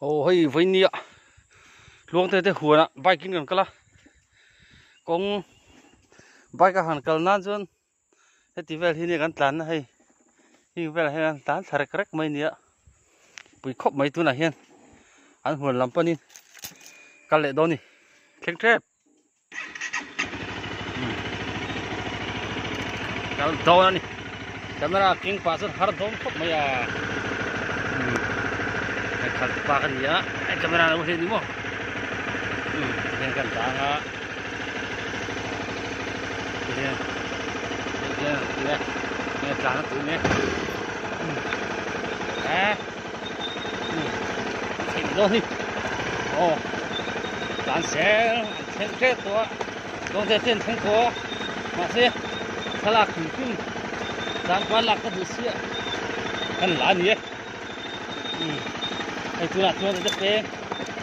Aw hei vawinia tluangte te huanah bike in kan kal a kawng bike a han kal nan chuan heti vel hi nia kan tlan na hei heng velah hian an tlan thla rek rek mai nia pui khawp mai tunah hian an huan lam panin kal leh dawn a ni thleng tep. Kal dawn a ni camera keng pah chuan har dawn khawp mai a hei khalh pa ka ni a hei camera lo hliah ni maw tihian kan tang a tihian tihian tihian tihian tlan a tum e eh. Theih dawn hi aw tlan zel an thleng tep tawh a dawn te ten thleng tawh a mahse thlalak hrim hrim tlan kual lak ka duh sia kan la a ni e hei tunah chuan te peng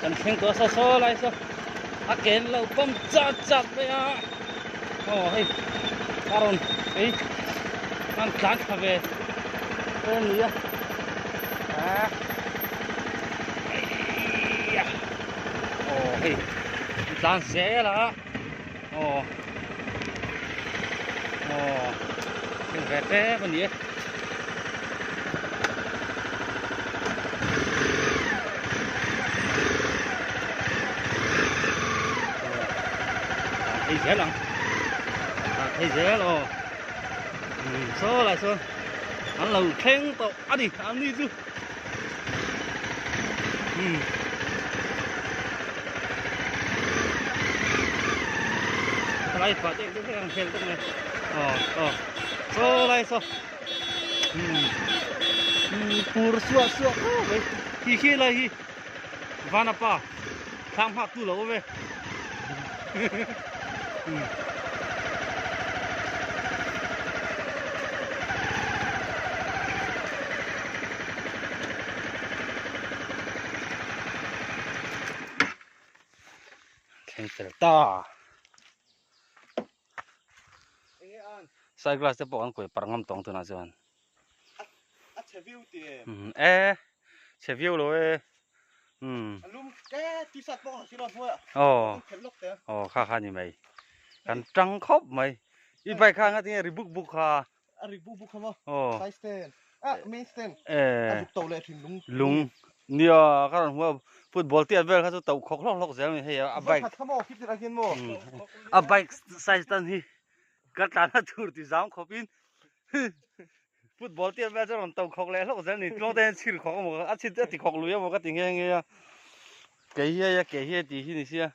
kan thleng tawh a saw saw lai saw a ke an lo pawm chat chat mai a aw hei a rawn hei an tlan thla ve te a ni a aw hei an tlan zel a aw aw heng ve tep a ni e. Thei zel ang thei zel aw saw lai sawn an lo thleng tawh a ni an ni chu lai pah te te ang hel tak mai aw aw saw lai saw pur suah suah khawp mai khi khi lai hi vanapa thlang hak tu lo awm e thleng fel ta side glass te pawh an kuai parh ngam tawng tunah chuan a chhe viau ti em e chhe viau lo e um a lum te t-shirt pawh ha silo hnuai ah khelh lawk te aw kha kha ni mai kan tang khawp mai i bike kha nga tinge ri buk buk kha a ri buk buk kha maw aw side stand ah main stand e a zuk to leh thin lung lung nia ka rawn hmu a football tiat vel kha chu to khawk hlawk hlawk zel mai hei a bike kha maw khip tirah hian maw a bike size tan hi ka tlan a tur ti zam khawp in football tiat vel chu rawn to khawk leh hlawk zel ni tluang te hian chhir khawk emaw a chhit a ti khawk lui emaw ka ti nghe nghe a kei hi hei a ke hi a ti hi ni sia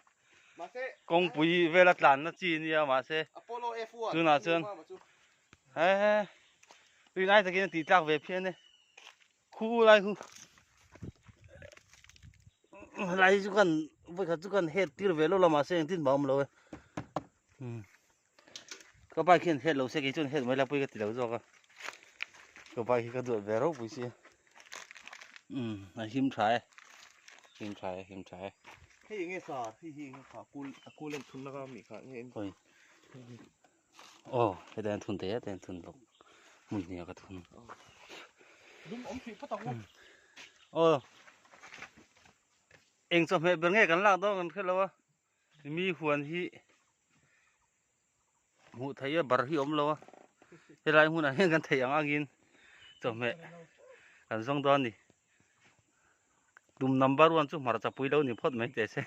kawngpui vel a tlan na chi ania mahse tunah chuan he tui lai takin a tih tlak ve phian e khu lai khu lai chu kan vawikhat chu kan het tir ve lo la mahse engtin mah a awm lo e Ka bike hian het lo se kei chuan het mai la pui ka ti lo zawk a ka bike hi ka duat ve ropui sia umm a him tha e him tha e him tha e hei enge sa hei hi enge kha kul a kul en thun laka mi kha nge oi aw heta hian thun thei a heta hian thun bawk hmun hnih ah ka thun lum awm thei phawt ang u aw eng chawhmeh ber nge kan lak dawn kan hre lo a Mi huan hi hmuh theih a bar hi awm lo a helai hmunah hian kan theih ang angin chawhmeh kan zawng dawn a ni tum number one chu hmarcha pui lo ni phawt mai teh se.